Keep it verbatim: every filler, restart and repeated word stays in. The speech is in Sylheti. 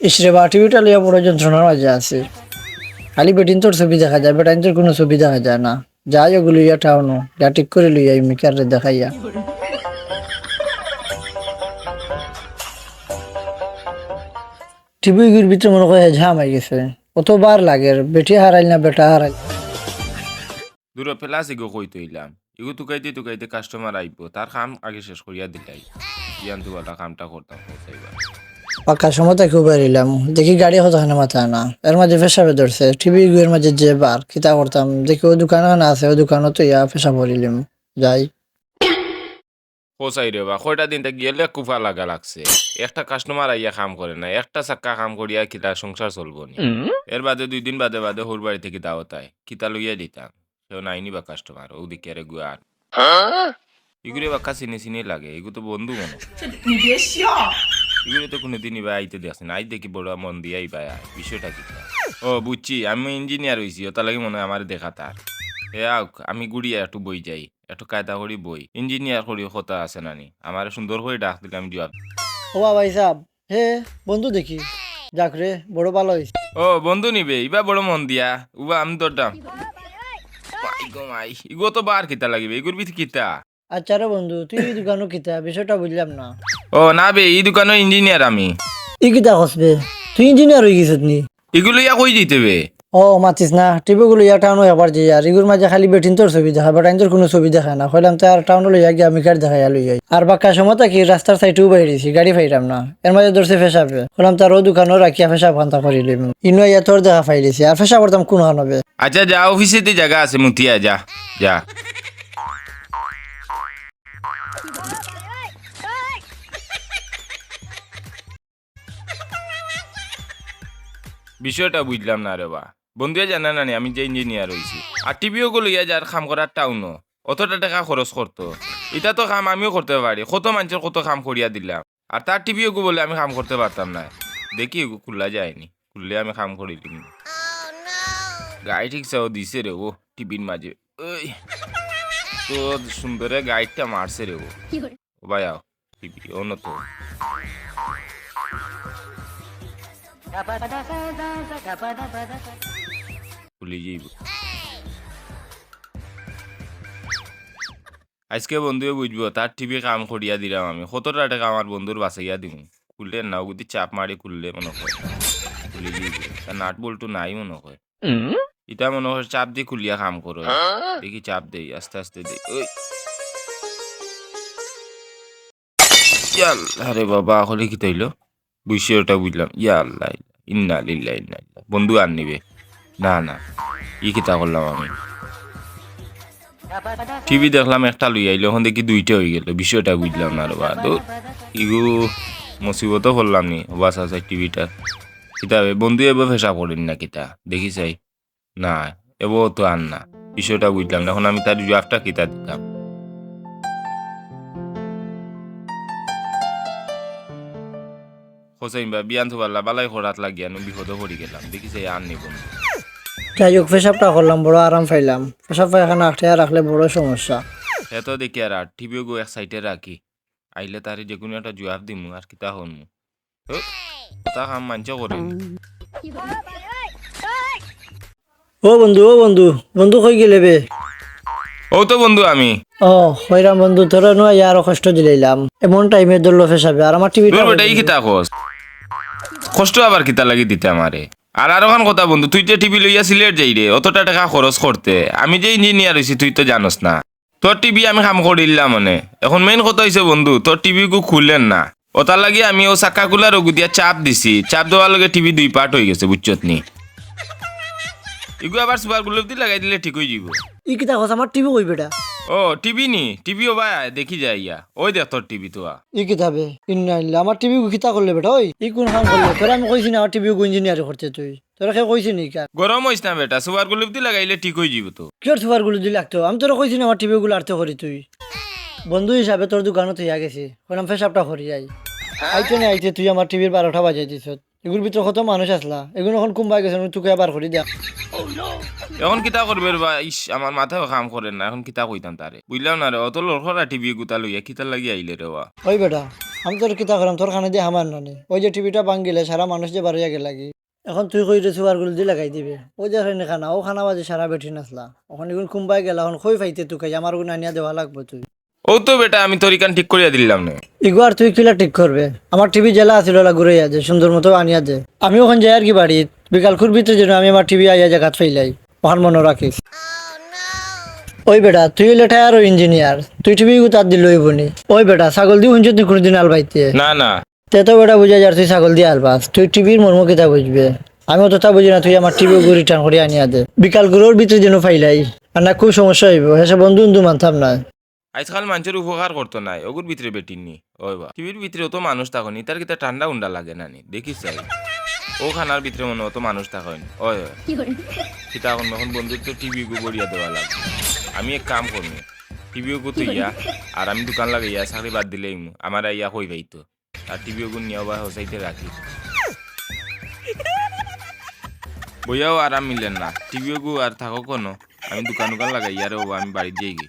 ইসরে বা, টিভিটা লইয়া বড় যন্ত্রণার মাঝে আছি। খালি বেটিন্তর ছবি দেখা যায়, বেটাইন্তর কুনু ছবি দেখা যায় না। যাই ওগু লইয়া টাউনো, যা ঠিক করি লইয়া এই মেকাররে দেখাইয়া। টিভি ইগুর ভিতরে মনো কয় হেজাম আইগেছে। অত বার লাগের, বেটি হারাইল না বেটা হারাইল। দুরো পেলাস ইগু কইতে অইলাম। ইগু তুকাইতে তুকাইতে কাস্টমার আইবো, তার কাম আগে শেষ করিয়া দিলাই। ইয়ান তুবালা কামটা করতাম, পৌঁছাইবা। পাক্কা সময় থাকি উবাই রইলাম, দেখি গাড়ি কতখানে মাথা না। এর মাঝে পেশাবে ধরছে, টিভি ইগুর মাঝে যে বার, কিতা করতাম, দেখি ও দোকান খান আছে, ও দোকানো তো ইয়া পেশাব করিলিম, যাই। পৌঁছাই রে বা, কয়টা দিন থাকি গেলে কুফা লাগা লাগছে। একটা কাস্টমার আইয়া কাম করে না, একটা চাক্কা কাম করিয়া কিতা সংসার চলবো নি? এর বাদে দুই দিন বাদে বাদে হউর বাড়ি থাকি দাওয়াত আয়, কিতা লইয়া দিতাম? কেউ নাইনি বা কাস্টমার, ও দিকে রে গুয়ার। ইগুরে বাক্কা চিনি চিনি লাগে, ইগু তো বন্ধু মনো। ইগুরে তো কুনুদিন ইবা আইতে দেখছি না, আইজ দেখি বড় মন দিয়া ইবা আয়, বিষয়টা কিতা? ও বুঝছি, আমি ইঞ্জিনিয়ার অইছি, ওটা লাগি মনে হয় আমার দেখা তার। এ আউক, আমি গুড়িয়া একটু বই যাই, একটু কায়দা করি বই। ইঞ্জিনিয়ার করি কথা আছে নানি, আমারে সুন্দর করি ডাক দিলে আমি জবাব। ও ভাই সাহেব, হে, বন্ধু দেখি। যাক রে, বড় ভালা অইছে। ও, বন্ধু নিবে, ইবা বড় মন দিয়া। উবা, আমি দৌড়াম। মাই গো মাই, ইগু তো বার কিতা লাগিবে, ইগুর ভিতরে কিতা? আচ্ছা রে বন্ধু, তুই ই দোকানো কিতা? বিষয়টা বুঝলাম না। ও, না বে, ই দোকানো ইঞ্জিনিয়ার আমি। ই কিতা কস বে? তুই ইঞ্জিনিয়ার অইগেছত নি? ইগু লইয়া কই যাইতে বে? ও, মাতিস না, টিভি গু লইয়া টাউনো একবার যাই আর, ইগুর মাঝে খালি বেটিন্তর ছবি দেখা, বেটাইন্তর কুনু ছবি দেখা না। কইলাম তে আর টাউনো লইয়া গিয়া মেকার দেখাইয়া লই আই। আর বাক্কা সময় থাকি রাস্তার সাইডে উবাই রইছি, গাড়ি পাইরাম না। এর মাঝে ধরছে পেশাবে। কইলাম তার ও দোকানো রাখিয়া পেশাব খান্তা করিলিম। ইনো আইয়া তোর দেখা পাইলিছি, আর পেশাব করতাম কুনখানো বে? আচ্ছা যা, অফিসেদি জাগা আছে, মুতিয়া যা, যা। বিষয়টা বুঝলাম না রে বা। বন্ধুয়ে জানে না নি আমি যে ইঞ্জিনিয়ার অইছি। আর টিভি ওগু লইয়া যার কাম করার টাউনো, অতটা টেকা খরচ করতো। ইতা তো কাম আমিও করতে পারি, কত মানষর কত কাম করিয়া দিলাম। আর তার টিভি ওগু বলে আমি কাম করতে পারতাম না। দেখি ওগু খুলা যায়নি, খুললে আমি কাম করি দিমু। গাই ঠিক চাও দিছে রে ও টিভির মাঝে। ওই তো সুন্দরে গাইডটা মারছে রে ও। ও ভাই আও, টিভি অন তো। খুলি যাইব। আজকে বন্ধুয়ে বুঝবো, তার টিভি কাম করিয়া দিলাম আমি। কতটা টেকা আমার বন্ধুর বাঁচাইয়া দিমু। খুললে না, ওগুদি চাপ মারি খুললে মনে হয়। খুলি যাইব। তার নাট বল্টু নাই মনে হয়। ইটা মনে হয় চাপ দি খুলিয়া কাম করে। দেখি চাপ দেই, আস্তে আস্তে দেই। ওই। ইয়াল্লা রে বাবা, আসলে কিতা অইলো? বুঝছি, ওটা বুঝলাম। ইয়াল্লা, ইন্না লিল্লাহ, ইন্না লিল্লাহ। বন্ধু আর নিবে? না, না। ই কিতা করলাম আমি? টিভি দেখলাম একটা লই আইলো, এখন দেখি দুইটা অইগেলো। বিষয়টা বুঝলাম না রে বা। ধুর, ইগু মুসিবতো পড়লাম নি। বাস আছে টিভিটা। কিতা বে, বন্ধু এবার পেশাব করেন না কিতা? দেখি চাই। না, এবার তো আর না। বিষয়টা বুঝলাম না। এখন আমি তার জবাবটা কিতা দিতাম? হোসেন ভাই, বিয়ান তো বালা, বালাই করাত লাগিয়া আমি বিপদো পড়ি গেলাম। দেখি চাই আর নেই বন্ধু। যাই হোক, পেশাবটা করলাম, বড় আরাম পাইলাম। পেশাব পায়খানা আটকাইয়া রাখলে বড় সমস্যা। এত দেখি আর, আর টিভি গো এক সাইডে রাখি। আইলে তারে যে কোনো একটা জবাব দিমু, আর কিতা করমু। ও, তা কাম মানষে করে। ও বন্ধু, ও বন্ধু, বন্ধু কই গেলে বে? ও তো বন্ধু আমি। ও, কইরাম বন্ধু, তোরে নু আইয়া আরো কষ্ট দিলাইলাম। এমন টাইমে ধরলো পেশাবে, আর আমার টিভিটা দূর বেটা, ই কিতা কস? কষ্ট আবার কিতা লাগি দিতে আমারে? আর আরোখান কথা বন্ধু, তুই যে টিভি লইয়া সিলেট যাইরে, অতটা টেকা খরচ করতে, আমি যে ইঞ্জিনিয়ার অইছি তুই তো জানোস না। তোর টিভি আমি কাম করিলাম মানে। এখন মেইন কথা অইছে বন্ধু, তোর টিভি গু খুলের না। ওটার লাগি আমি ও চাক্কা খুলার ওগু দিয়া চাপ দিছি। চাপ দেওয়ার লগে টিভি দুই পার্ট অইগেছে, বুঝছত নি? ইগু আবার সুপার গ্লু দি লাগাই দিলে ঠিক অইযিবো। ই কিতা কস, আমার টিভি কই বেটা? ও, টিভি নি? টিভি ও ভাই, দেখি যাইয়া। ওই দেখ তোর টিভি তো আ। ই কিতা বে? ইন্না লিল্লাহ, আমার টিভি গু কিতা করলে বেটা? ওই, ই কুন কাম করলে? তোরে আমি কইছি না আমার টিভি গু ইঞ্জিনিয়ারি করতে তুই। তোরে কেউ কইছে নি কার? গরম অইস না বেটা, সুপার গ্লু দি লাগাইলে ঠিক অইযিবো তো। কিওর সুপার গ্লু দি লাগতো? আমি তোরে কইছি না আমার টিভি গু লাড়তে করি তুই। বন্ধু হিসাবে তোর দোকানো থইয়া গেছি, কইলাম পেশাবটা করি আই। আইতে না আইতে তুই আমার টিভির বারোটা বাজাই দিছস। এগুর ভিতরে কত মানুষ আছলা, এগুন এখন কুম্বাই গেছে, আমি তুকাইয়া বার করি দেখ। এখন কিতা করবে রে বা? ইস, আমার মাথায় কাম করে না, এখন কিতা কইতাম তারে? বুঝলাম না রে, অত লড়খড়া টিভি গুতা লইয়া কিতা লাগি আইলে রে বা? ওই বেটা, আমি তোর কিতা করাম, তোর খানে দি আমার নানি। ওই যে টিভিটা ভাঙ্গিলে সারা মানুষ যে বারইয়া গেলাগি। এখন তুই কইরে সুয়ার গুলো দি লাগাই দিবে। ওই যে খানে খানা, ও খানা বাজে সারা বেটি নাচলা। এখন এগুন কুম্বাই গেলা, এখন কই পাইতে তুকাই, আমার গুণ আনিয়া দেওয়া লাগবো তুই। ও তো বেটা, আমি তোর ইখান ঠিক করিয়া দিলাম নে। ইগু আর তুই কিলা ঠিক করবে? আমার টিভি যেলা আছিল ওলা ঘুরাইয়া দে, সুন্দর মতো আনিয়া দে। আমি ওখান যাই আর কি বাড়িত, বিকাল কুর ভিতরে যেন আমি আমার টিভি আইয়া জাগাত ফাইলাই, ওখান মনো রাখিস। ওই বেটা, তুই অইলে টায়ারর ইঞ্জিনিয়ার, তুই টিভি ইগু তার দিলে অইবো নি? ওই বেটা, ছাগল দি হুনছত নি কুনুদিন আলবাইতে? না, না। তে তো বেটা বুঝা যার তুই ছাগল দি আলবাস, তুই টিভির মর্ম কিতা বুঝবে? আমি অতটা বুঝি না, তুই আমার টিভি ইগু রিটার্ন করি আনিয়া দে। বিকাল কুরর ভিতরে যেন ফাইলাই, আর না খুব সমস্যা অইবো, হেষে বন্ধু বন্ধু মানতাম না। আইজকাল মানষর উপকার করতো নায়, ওগুর ভিতরে বেটির নি। ওই বা, টিভির ভিতরে অত মানুষ থাকইন, ইতার কিতা ঠান্ডা উন্ডা লাগে না নি? দেখিস চাই। ও খানার ভিতরে মনো অত মানুষ থাকইন। ওই, ওই। কিতা এখন, এখন বন্ধুর তো টিভি গু বড়িয়া দেওয়া লাগবো। আমি এক কাম করমু, টিভি গু তুইয়া, আর আমি দোকান লাগাইয়া চাকরি বাদ দিলে ইমু, আমার আইয়া কই পাইতো। আর টিভি গু নিয়া বা হোসাইতে রাখি। বইয়াও আরাম মিলের না, টিভি গু আর থাকো কোনো, আমি দোকান উকান লাগাইয়া রে বাবা, আমি বাড়িত যাইগি।